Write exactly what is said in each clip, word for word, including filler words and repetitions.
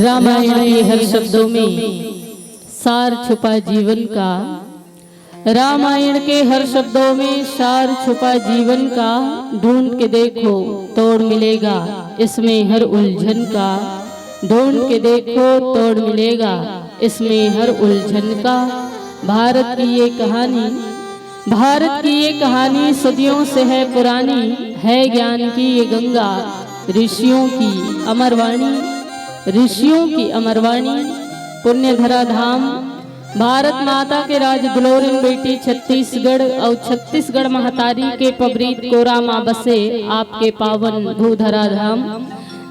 रामायण के हर शब्दों में सार छुपा जीवन का। रामायण के हर शब्दों में सार छुपा जीवन का। ढूंढ के देखो, तोड़ मिलेगा इसमें हर उलझन का। ढूंढ के देखो, तोड़ मिलेगा इसमें हर उलझन का। भारत की ये कहानी, भारत की ये कहानी सदियों से है पुरानी, है ज्ञान की ये गंगा, ऋषियों की अमरवाणी, ऋषियों की अमरवाणी। पुण्य धरा धाम, भारत माता के राज दुलौरिन बेटी छत्तीसगढ़ और छत्तीसगढ़ महतारी के पबरीत कोरा मा बसे आपके पावन भूधरा धाम,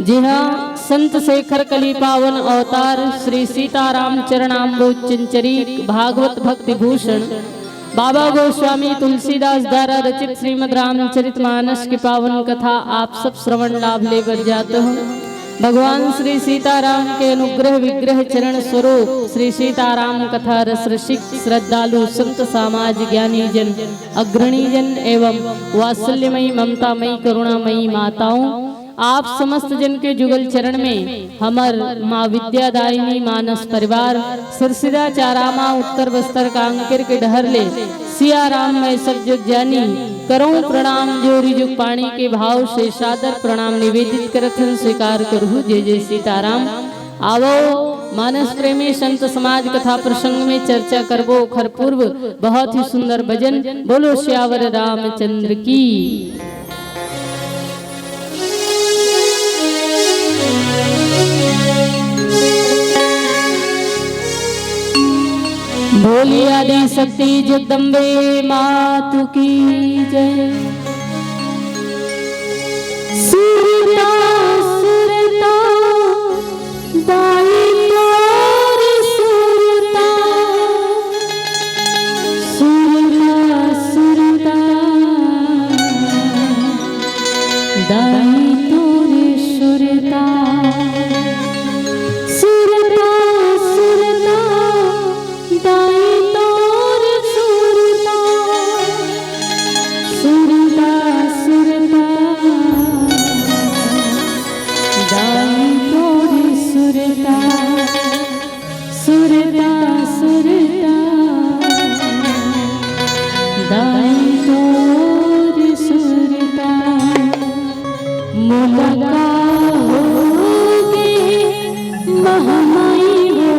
जिहां संत शेखर कली पावन अवतार श्री सीताराम चरणाम्बोज चंचरीक भागवत भक्ति भूषण बाबा गोस्वामी तुलसीदास द्वारा रचित श्रीमद् रामचरित मानस की पावन कथा आप सब श्रवण लाभ ले बर जात हो। भगवान श्री सीताराम के अनुग्रह विग्रह चरण स्वरूप श्री सीताराम कथा रस रसिक श्रद्धालु संत समाज ज्ञानी जन अग्रणी जन एवं वात्सल्यमयी ममतामयी करुणामयी माताओं, आप समस्त जन के जुगल चरण में हमर माँ विद्यादायिनी मानस परिवार सिरसिदा चारामा उत्तर बस्तर कांकेर के डहर ले सिया राम मैं सब जग जानी, करऊं प्रणाम जोरी जुग पाणी के भाव से सादर प्रणाम निवेदित करत हन, स्वीकार करहु जय जय सीताराम। आवो मानस प्रेमी संत समाज कथा प्रसंग में चर्चा करबो ओखर पूर्व बहुत ही सुंदर भजन। बोलो सियावर रामचंद्र की। बोली आदि शक्ति जगदम्बे मातु की जय। सुरता सुरता दाई तोर सुरता, सुरता सुरता दाई तोर सुरता, सुरता सुरता दाई तोर सुरता, सुरता सुरता दाई तोर सुरता, सुरता सुरता दाई तोर सुरता। मुलाका होगे महमाई हो,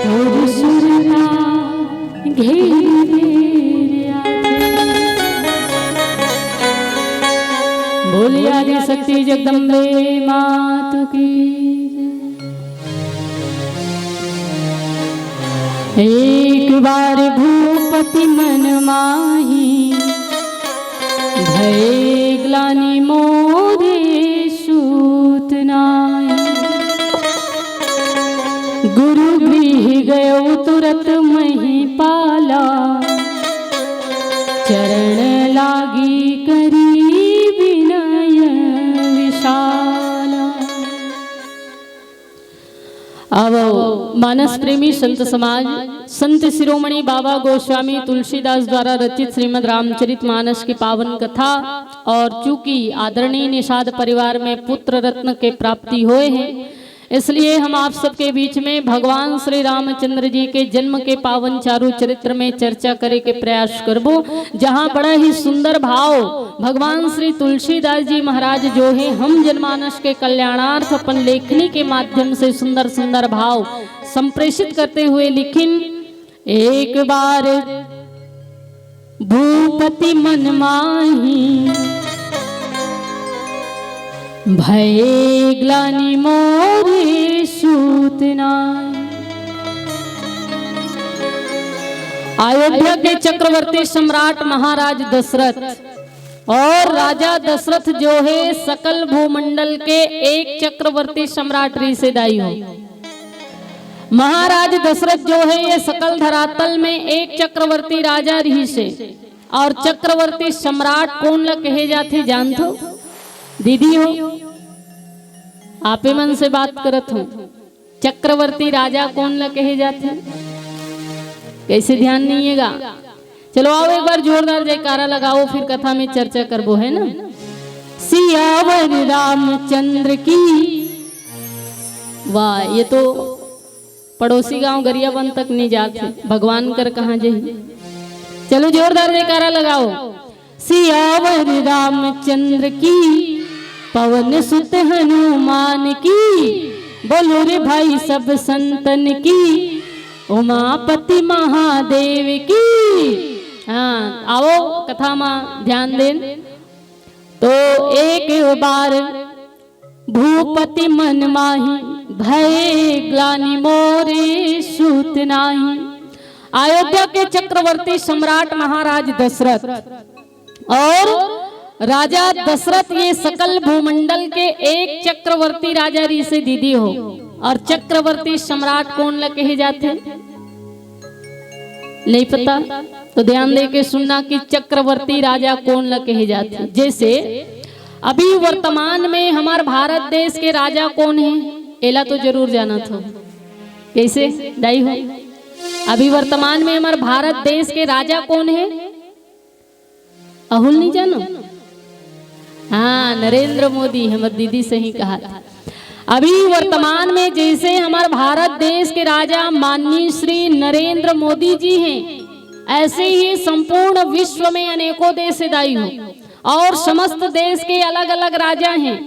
तोर सुरता घेर घेर आथे। बोलिए आदि शक्ति जगदम्बे मातु की। एक बार भूपति मन माही, भये ग्लानि मोरे सूत नाई। गुरु गृह गयो तुरत मही पाला, चरण लागी करी विनय विशाला। अब मानस प्रेमी संत समाज, संत शिरोमणि बाबा गोस्वामी तुलसीदास द्वारा रचित श्रीमद् रामचरित मानस की पावन कथा, और चूंकि आदरणीय निषाद परिवार में पुत्र रत्न के प्राप्ति होए हे, इसलिए हम आप सबके बीच में भगवान श्री रामचंद्र जी के जन्म के पावन चारु चरित्र में चर्चा करे के प्रयास करबो, जहां बड़ा ही सुंदर भाव भगवान श्री तुलसीदास जी महाराज जो हे हम जनमानस के कल्याणार्थ अपन लेखनी के माध्यम से सुंदर सुंदर भाव संप्रेषित करते हुए लिखिन। एक बार भूपति मन माही, भये ग्लानि मोरे सूत नाई। अयोध्या के चक्रवर्ती सम्राट महाराज दशरथ, और राजा दशरथ जो हे सकल भूमंडल के एक चक्रवर्ती सम्राट रिहिसे दाई हो। महाराज दशरथ जो हे ये सकल धरातल में एक चक्रवर्ती राजा रिहिसे। और चक्रवर्ती सम्राट कोन ला कहे जाथे जानथो? दीदी हो, आपे मन से बात करत हो। चक्रवर्ती राजा कोन ला कहे जाथे? कैसे ध्यान नहीं हे गा? चलो आओ एक बार जोरदार जयकारा लगाओ, फिर कथा में चर्चा करबो, है ना? सियावर रामचंद्र की। वाह, ये तो पड़ोसी गांव गरियाबंद तक नहीं जात हे, भगवान कर कहाँ जही। चलो जोरदार जयकारा लगाओ। सियावर रामचंद्र की, पवन सुत हनुमान की, बोलो रे भाई सब संतन की, उमापति महादेव की। हाँ, आओ कथा मा ध्यान देन। तो एक बार भूपति मन माही, भय ग्लानि मोरे सूत नाही। अयोध्या के चक्रवर्ती सम्राट महाराज दशरथ, और राजा दशरथ ये सकल भूमंडल के एक चक्रवर्ती राजा रिहिसे दीदी हो। और चक्रवर्ती सम्राट कोन ल कहे जाथे? नहीं पता? तो ध्यान दे के सुनना कि चक्रवर्ती राजा कोन ल कहे जाथे। जैसे अभी वर्तमान में हमार भारत देश के राजा कोन हे, एला तो जरूर जानत हो। कैसे दाई हो? अभी वर्तमान में हमार भारत देश के राजा कोन हे? अहू ल नहीं जानो? हाँ, नरेंद्र मोदी, हमर दीदी सही कहा था। अभी वर्तमान में जैसे हमार भारत देश के राजा माननीय श्री नरेंद्र मोदी जी हैं, ऐसे ही संपूर्ण विश्व में अनेकों देश हे दाई हो, और समस्त देश के अलग-अलग राजा हैं।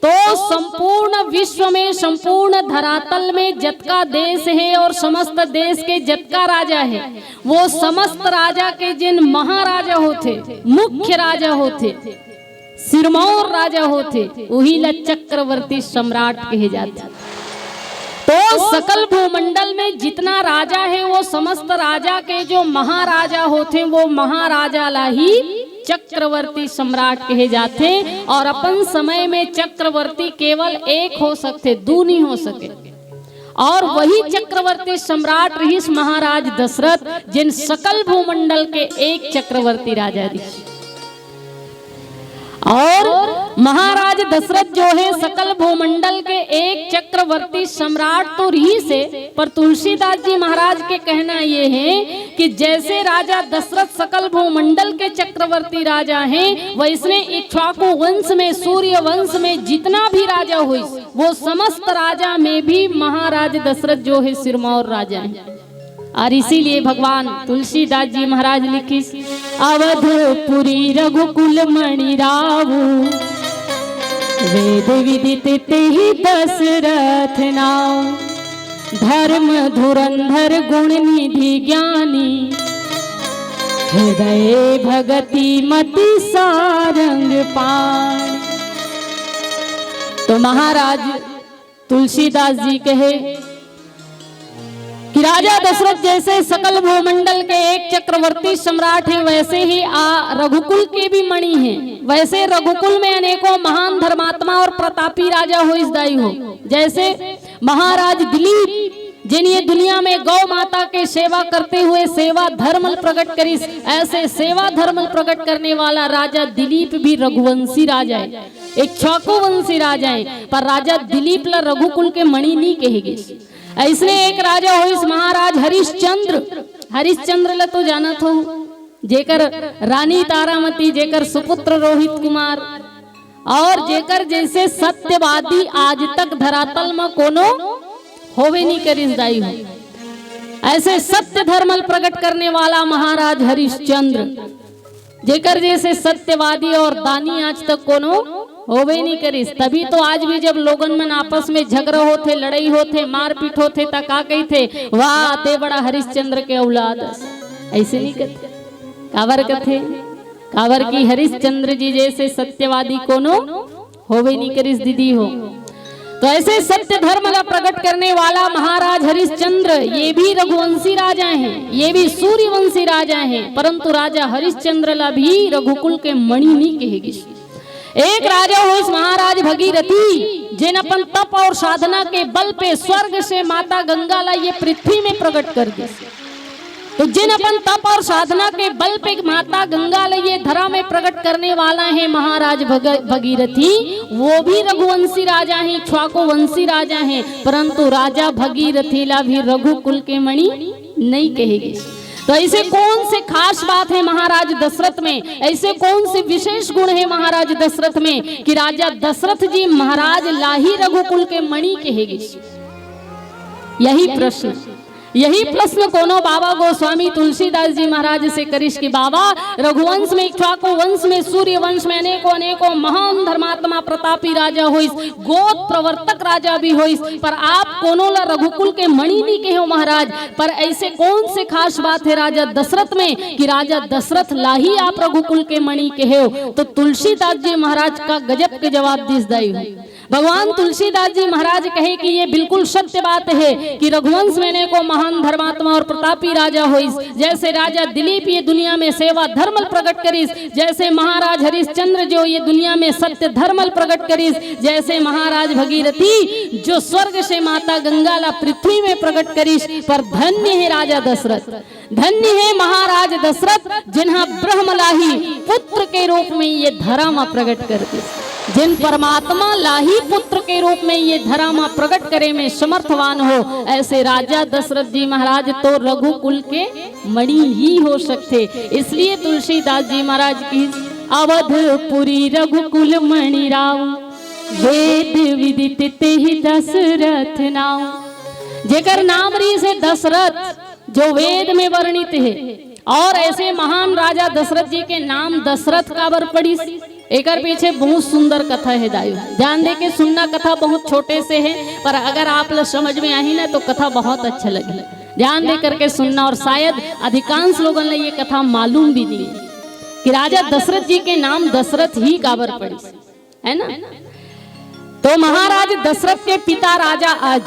तो संपूर्ण विश्व में, संपूर्ण धरातल में जतका देश हे और समस्त देश के जतका राजा हे, वो समस्त राजा के जिन महाराजा होथे, मुख्य राजा होथे, सिरमौर राजा होथे, उही ला चक्रवर्ती सम्राट कहे जाथे। तो सकल भूमंडल में जितना राजा हे, वो समस्त राजा के जो महाराजा होथे, वो महाराजा ला ही चक्रवर्ती सम्राट कहे जाथे। और अपन समय में चक्रवर्ती केवल एक हो सकथे, दू नहीं हो सके। और वही चक्रवर्ती सम्राट रिहिस महाराज दशरथ, जिन सकल भूमंडल के एक चक्रवर्ती राजा रिहिस। और महाराज दशरथ जो हे, सकल भूमंडल के एक चक्रवर्ती सम्राट तो रिहिसे, पर तुलसीदास जी महाराज के कहना ये हे कि जैसे राजा दशरथ सकल भूमंडल के चक्रवर्ती राजा हे, वैसने इक्ष्वाकु वंश में, सूर्य वंश में जितना भी राजा होइस, वो समस्त राजा में भी महाराज दशरथ जो हे, सिरमौर राजा हे। और इसीलिए भगवान तुलसीदास जी महाराज लिखिस, अवधपुरी रघुकुल मणि राऊ, वेद विदित तेहि दशरथ नाऊ, धर्म धुरंधर गुण निधि ज्ञानी, हृदय भगति मति सारंग पानी। तो महाराज तुलसीदास जी कहे कि राजा दशरथ जैसे सकल भूमंडल के एक चक्रवर्ती सम्राट हे, वैसे ही आ रघुकुल के भी मणि हे। वैसे रघुकुल में अनेकों महान धर्मात्मा और प्रतापी राजा होइस दाई हो, जैसे महाराज दिलीप, जिन ये दुनिया में गौ माता के सेवा करते हुए सेवा धर्म प्रकट करिस, ऐसे सेवा धर्म प्रकट करने वाला राजा दिलीप भी रघुवंशी राजा हे, इक्ष्वाकु वंशी राजा हे, पर राजा दिलीप ला रघुकुल के मणि नहीं कहे गिस। ऐसने एक राजा होइस महाराज हरिश्चंद्र। हरिश्चंद्र ला तो जानत हो, जेकर रानी तारामती, जेकर सुपुत्र रोहित कुमार, और जेकर जैसे सत्यवादी आज तक धरातल में कोनो होवे नहीं करिस दाई हो। ऐसे सत्य धर्म प्रकट करने वाला महाराज हरिश्चंद्र, जेकर जैसे सत्यवादी और दानी आज तक कोनो होवे नहीं करिस। तभी तो आज भी जब लोगन मन आपस में झगड़ा होथे, लड़ाई होथे, मारपीट होथे, त का कहिथे, "वाह, ते बड़ा हरिश्चंद्र के औलाद अस।" ऐसे नहीं कथे। काबर कथे? काबर कि हरिश्चंद्र जी जैसे सत्यवादी कोनो होवे नहीं करिस दीदी हो। तो ऐसे सत्य धर्म ला प्रकट करने वाला महाराज हरिश्चंद्र, ये भी रघुवंशी राजा हैं, ये भी सूर्यवंशी राजा हैं, परंतु राजा हरिश्चंद्र ला भी रघुकुल के मणि नहीं कहे गिस। एक राजा होइस महाराज भगीरथी, जिन अपन तप और साधना के बल पे स्वर्ग से माता गंगा ला ये पृथ्वी में प्रकट कर दिस। तो जिन अपन तप और साधना के बल पे माता गंगा ला ये धरा में प्रकट करने वाला है महाराज भग-, भगीरथी, वो भी रघुवंशी राजा हैं, इक्ष्वाकु वंशी राजा हैं, परंतु राजा भगीरथी ला भी रघुकुल के मणि नहीं कहे गिस। तो ऐसे कौन से खास बात है महाराज दशरथ में, ऐसे कौन से विशेष गुण है महाराज दशरथ में कि राजा दशरथ जी महाराज ला ही रघुकुल के मणि कहे गिस? यही प्रश्न, यही प्रश्न कोनो बाबा गोस्वामी तुलसीदास जी महाराज से करिस कि बाबा, रघुवंश में इक्ष्वाकु वंश में, सूर्य वंश में अनेकों अनेकों महान धर्मात्मा प्रतापी राजा होइस, गोत प्रवर्तक राजा भी होइस, पर आप कोनो ला रघुकुल के मणि नहीं कहे हो महाराज। पर ऐसे कौन से खास बात है राजा दशरथ में कि राजा दशरथ ला ही आप रघुकुल के मणि कहे हो? तो तुलसीदास जी महाराज का गजब के जवाब दिस दाई हो। भगवान तुलसीदास जी महाराज कहे कि ये बिल्कुल सत्य बात है कि रघुवंश में अनेकों महान धर्मात्मा और प्रतापी राजा होइस। जैसे राजा दिलीप ये दुनिया में सेवा धर्म प्रकट करिस, जैसे महाराज हरिश्चंद्र जो ये दुनिया में सत्य धर्म प्रकट करिस, जैसे महाराज भगीरथी जो स्वर्ग से माता गंगा ला पृथ्वी में प्रकट करिस। पर धन्य है राजा दशरथ, धन्य है महाराज दशरथ, जिन्हा ब्रह्म ला ही पुत्र के रूप में ये धरा मा प्रकट कर दिस, जिन परमात्मा ला ही पुत्र के रूप में ये धरा मा प्रकट करे में समर्थवान हो, ऐसे राजा दशरथ जी महाराज तो रघुकुल के मणि ही हो सकथे। इसलिए तुलसीदास जी महाराज की अवधपुरी रघुकुल मणि राव, वेद विदित तेहि दशरथ नाव। जेकर नाम रिहिस हे दशरथ, जो वेद में वर्णित है, और ऐसे महान राजा दशरथ जी के नाम दशरथ काबर पड़िस, एकर पीछे बहुत सुंदर कथा है दाई हो। ध्यान दे के सुनना, कथा बहुत छोटे से है, पर अगर आप ला समझ में आही ना तो कथा बहुत अच्छा लगे। ध्यान दे करके सुनना, और शायद अधिकांश लोगन ला ये कथा मालूम भी नहीं है कि राजा दशरथ जी के नाम दशरथ ही काबर पड़िस, है ना? तो महाराज दशरथ के पिता राजा अज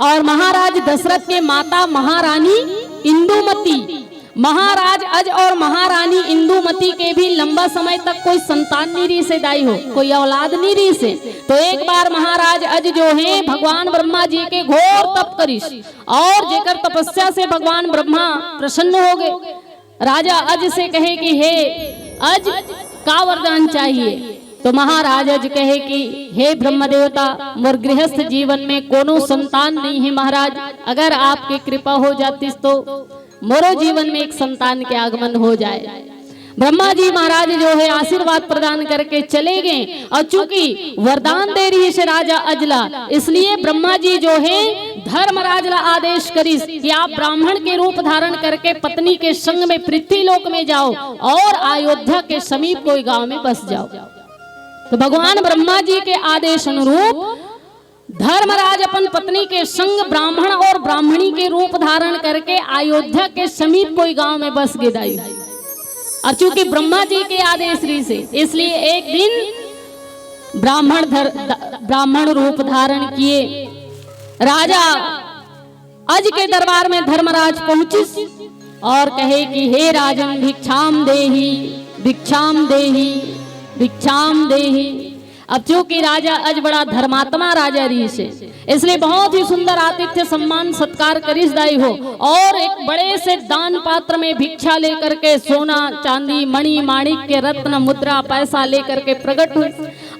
और महाराज दशरथ के माता महारानी इंदुमती। महाराज अज और महारानी इंदुमती के भी लंबा समय तक कोई संतान नहीं रिहिस हे दाई हो, कोई औलाद नहीं रिहिस हे। तो एक बार महाराज अज जो है भगवान ब्रह्मा जी के घोर तप करिस, और जेकर तपस्या से भगवान ब्रह्मा प्रसन्न हो गए। राजा अज से कहे कि हे अज, का वरदान चाहिए? तो महाराज अज कहे कि हे ब्रह्म देवता, मोर गृहस्थ जीवन में कोनो संतान नहीं है महाराज, अगर आपके कृपा हो जातिस तो मोरो जीवन में एक संतान के आगमन हो जाए। ब्रह्मा जी महाराज जो है आशीर्वाद प्रदान करके चले गए, और चूंकि वरदान दे रिहिस हे राजा अज ला, इसलिए ब्रह्मा जी जो है धर्मराज ला आदेश करिस कि आप ब्राह्मण के रूप धारण करके पत्नी के संग में पृथ्वी लोक में जाओ और अयोध्या के समीप कोई गांव में बस जाओ। तो भगवान ब्रह्मा जी के आदेश अनुरूप धर्मराज अपन पत्नी के संग ब्राह्मण और ब्राह्मणी के रूप धारण करके अयोध्या के समीप कोई गांव में बस गे दाई। और चूंकि ब्रह्मा जी के आदेश रिहिस हे, इसलिए एक दिन ब्राह्मण धर-, द-, ब्राह्मण रूप धारण किए राजा अज के दरबार में धर्मराज पहुंचिस और कहे कि हे राजन, भिक्षाम देहि, भिक्षाम देहि, भिक्षाम देहि। अब चूंकि राजा अज बड़ा धर्मात्मा राजा रिहिस हे, इसलिए बहुत ही सुंदर आतिथ्य सम्मान सत्कार करिस दाई हो, और एक बड़े से दान पात्र में भिक्षा लेकर के सोना, चांदी, मणि, माणिक्य, रत्न, मुद्रा, पैसा लेकर के प्रकट हुए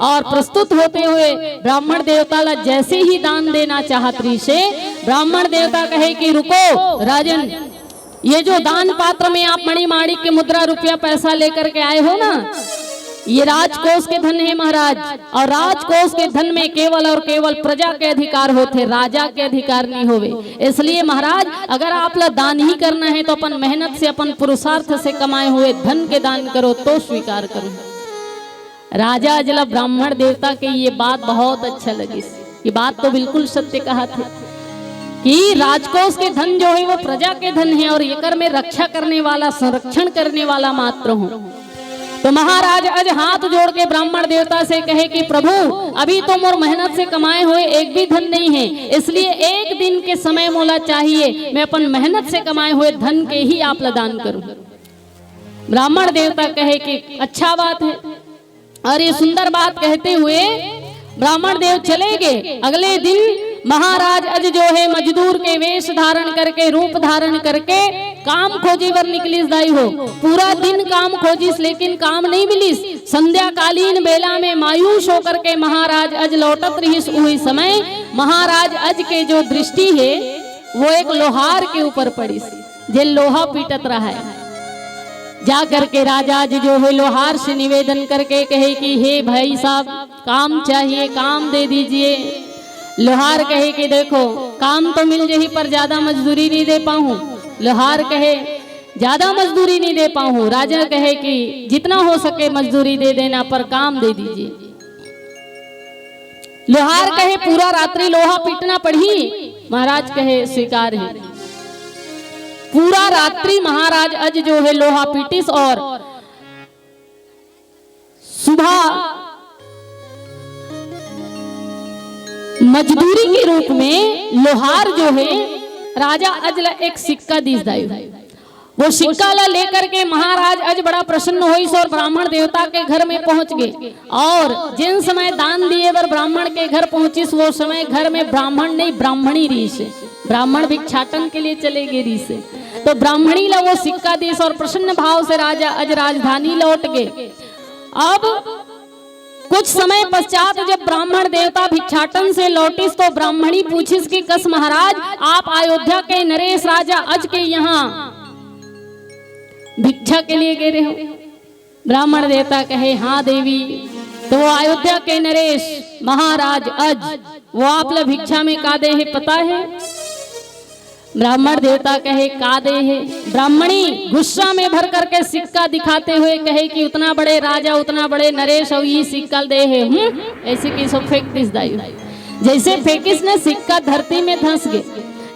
और प्रस्तुत होते हुए ब्राह्मण देवता ला जैसे ही दान देना चाहत रिहिस हे, ब्राह्मण देवता कहे कि रुको राजन, ये जो दान पात्र में आप मणि माणिक्य मुद्रा रुपया पैसा लेकर के आए हो ना, ये राजकोष के धन है महाराज, और राजकोष के धन में केवल और केवल प्रजा के अधिकार होथे, राजा के अधिकार नहीं होवे। इसलिए महाराज, अगर आप ला दान ही करना है तो अपन मेहनत से, अपन पुरुषार्थ से कमाए हुए धन के दान करो तो स्वीकार करूं। राजा अज ला ब्राह्मण देवता के ये बात बहुत अच्छा लगिस। ये बात तो बिल्कुल सत्य कहा थे कि राजकोष के धन जो है वो प्रजा के धन है और एकर में रक्षा करने वाला, संरक्षण करने वाला मात्र हूँ। तो महाराज अज हाथ जोड़ के ब्राह्मण देवता से कहे कि प्रभु, अभी तो मोर मेहनत से कमाए हुए एक भी धन नहीं है, इसलिए एक दिन के समय मोला चाहिए, मैं अपन मेहनत से कमाए हुए धन के ही आप ला दान करूं। ब्राह्मण देवता कहे कि अच्छा बात है, और ये सुंदर बात कहते हुए ब्राह्मण देव चले गए। अगले दिन महाराज अज जो है मजदूर के वेश धारण करके, रूप धारण करके काम खोजे बर निकलिस दाई हो। पूरा दिन काम खोजिस लेकिन काम नहीं मिलिस। संध्याकालीन बेला में मायूस होकर के महाराज अज लौटत रहिस। उही समय महाराज अज के जो दृष्टि है वो एक लोहार के ऊपर पड़िस। जे लोहा पीटत रहा है, जा करके राजा अज जो है लोहार से निवेदन करके कहे कि हे भाई साहब, काम चाहिए, काम दे दीजिए। लोहार कहे कि देखो, काम तो मिल जही, पर ज्यादा मजदूरी नहीं दे पाऊँ। लोहार कहे, ज्यादा मजदूरी नहीं दे पाऊँ। राजा कहे कि जितना हो सके मजदूरी दे देना, पर काम दे दीजिए। लोहार कहे, पूरा रात्रि लोहा पीटना पड़ही। महाराज कहे, स्वीकार है। पूरा रात्रि महाराज अज जो है लोहा पीटिस और सुबह मजदूरी के रूप में लोहार जो है राजा अज ला एक सिक्का दीस दायु। वो सिक्का ला लेकर के महाराज अज बड़ा प्रसन्न होइस और ब्राह्मण देवता के घर में पहुंच गए। और जिन समय दान दिए बर ब्राह्मण के घर पहुंचिस, वो समय घर में ब्राह्मण नहीं, ब्राह्मणी रहिस। ब्राह्मण भिक्षाटन के लिए चले गए रहिस। तो ब्राह्मणी ला वो सिक्का दीस और प्रसन्न भाव से राजा अज राजधानी लौट गए। अब कुछ समय पश्चात जब ब्राह्मण देवता भिक्षाटन से लौटिस तो ब्राह्मणी पूछिस कि कस महाराज, आप अयोध्या के नरेश राजा अज के यहाँ भिक्षा के लिए गए रहे हो? ब्राह्मण देवता कहे, हाँ देवी। तो वो अयोध्या के नरेश महाराज अज, वो आप ला भिक्षा में का दे है, पता है? ब्राह्मण देवता कहे, का दे है? ब्राह्मणी गुस्सा में भर करके सिक्का दिखाते हुए कहे कि उतना बड़े राजा, उतना बड़े नरेश, और ये सिक्का दे है, हम्म? ऐसे कि सब फेंक दिस दाई। जैसे फेंकिस न, सिक्का धरती में धंस गए,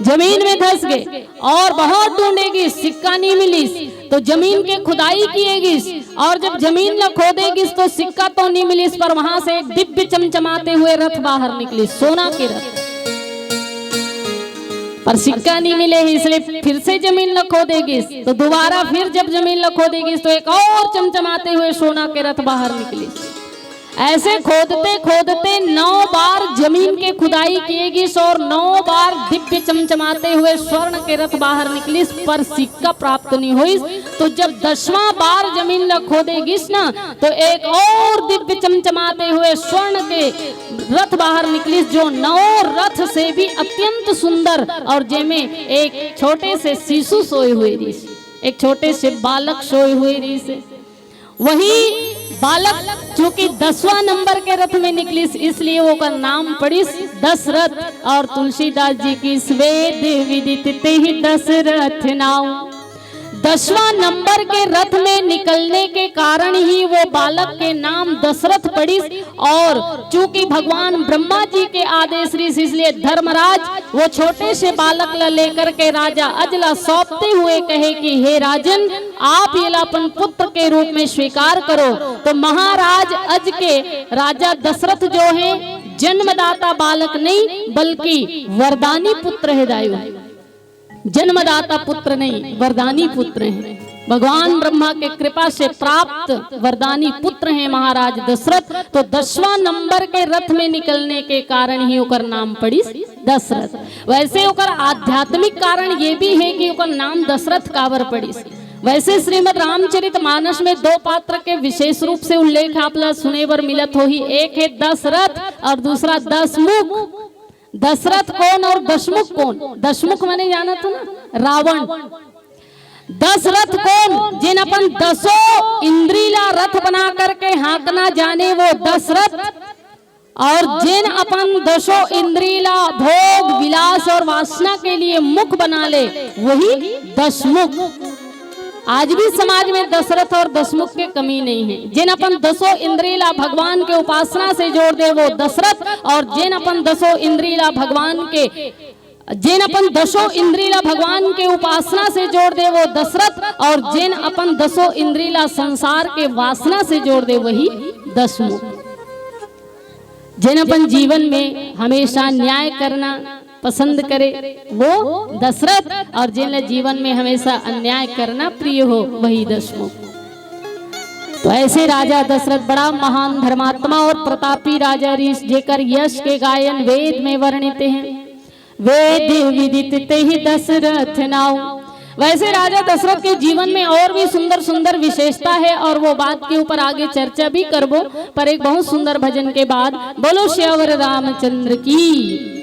जमीन में धंस गए, और बहुत ढूंढेगी, सिक्का नहीं मिलिस। तो जमीन के खुदाई किएगिस, और जब जमीन ला खोदेगिस तो सिक्का तो नहीं मिलिस, पर वहां से एक दिव्य चमचमाते हुए रथ बाहर निकलिस, सोना के रथ। पर सिक्का नहीं मिले, इसलिए फिर से जमीन ला खोदेगिस। तो दोबारा फिर जब जमीन ला खोदेगिस तो एक और चमचमाते हुए सोना के रथ बाहर निकलिस। ऐसे खोदते खोदते नौ बार जमीन के खुदाई किएगिस और नौ बार दिव्य चमचमाते हुए स्वर्ण के रथ बाहर निकलिस, पर सिक्का प्राप्त नहीं होइस। तो जब दसवां बार जमीन ला खोदेगिस ना, तो एक और दिव्य चमचमाते हुए स्वर्ण के रथ बाहर निकलिस, जो नौ रथ से भी अत्यंत सुंदर, और जेमे एक छोटे से शिशु सोए हुए रहिस, एक छोटे से बालक सोए हुए रहिस। वही बालक चूंकि दसवां नंबर के रथ में निकलिस, इसलिए ओकर नाम पड़िस दशरथ। और तुलसीदास जी की, "वेद विदित तेहि दशरथ नाउ।" दसवां नंबर के रथ में निकलने के कारण ही वो बालक के नाम दशरथ पड़िस। और चूंकि भगवान ब्रह्मा जी के आदेश रहिस, इसलिए धर्मराज वो छोटे से बालक ला लेकर के राजा अज ला सौंपते हुए कहे कि हे राजन, आप ये ला अपन पुत्र के रूप में स्वीकार करो। तो महाराज अज के राजा दशरथ जो है, जन्मदाता बालक नहीं, बल्कि वरदानी पुत्र है दायु। जन्मदाता पुत्र नहीं, वरदानी पुत्र हैं। भगवान ब्रह्मा के कृपा से प्राप्त वरदानी पुत्र हैं महाराज दशरथ। तो दसवां नंबर के रथ में निकलने के कारण ही ओकर नाम पड़िस दशरथ। वैसे ओकर आध्यात्मिक कारण ये भी है कि ओकर नाम दशरथ काबर पड़िस। वैसे श्रीमद् रामचरित मानस में दो पात्र के विशेष रूप से उल्लेख आप ला सुने बर मिलत होही, एक है दशरथ और दूसरा दशमुख। दशरथ कौन और दशमुख कौन? दशमुख माने जानत हो ना, रावण। दशरथ कौन? जेन अपन दसों इंद्री ला रथ बना करके हाँकना जाने, वो दशरथ। और जेन अपन दसों इंद्री ला भोग विलास और वासना के लिए मुख बना ले, वही दशमुख। आज भी समाज में दशरथ और दशमुख के कमी नहीं है। जेन अपन दसों इंद्री ला भगवान के उपासना से जोड़ दे, वो दशरथ, और जेन अपन दसों इंद्री ला भगवान के, जेन अपन दसों इंद्री ला भगवान के उपासना से जोड़ दे, वो दशरथ, और जेन अपन दसों इंद्री ला संसार के वासना से जोड़ दे, वही दशमुख। जेन अपन जीवन में हमेशा न्याय करना पसंद करे, वो दशरथ, और जेन ला जीवन में हमेशा अन्याय करना प्रिय हो, वही दशमुख। तो ऐसे राजा दशरथ बड़ा महान धर्मात्मा और प्रतापी राजा रहिस, जेकर यश के गायन वेद में वर्णित है। वेद विदित तेहि दशरथ नाउ। वैसे राजा दशरथ के जीवन में और भी सुंदर सुंदर विशेषता है, और वो बात के ऊपर आगे चर्चा भी करबो, पर एक बहुत सुंदर भजन के बाद। बोलो सियावर रामचंद्र की।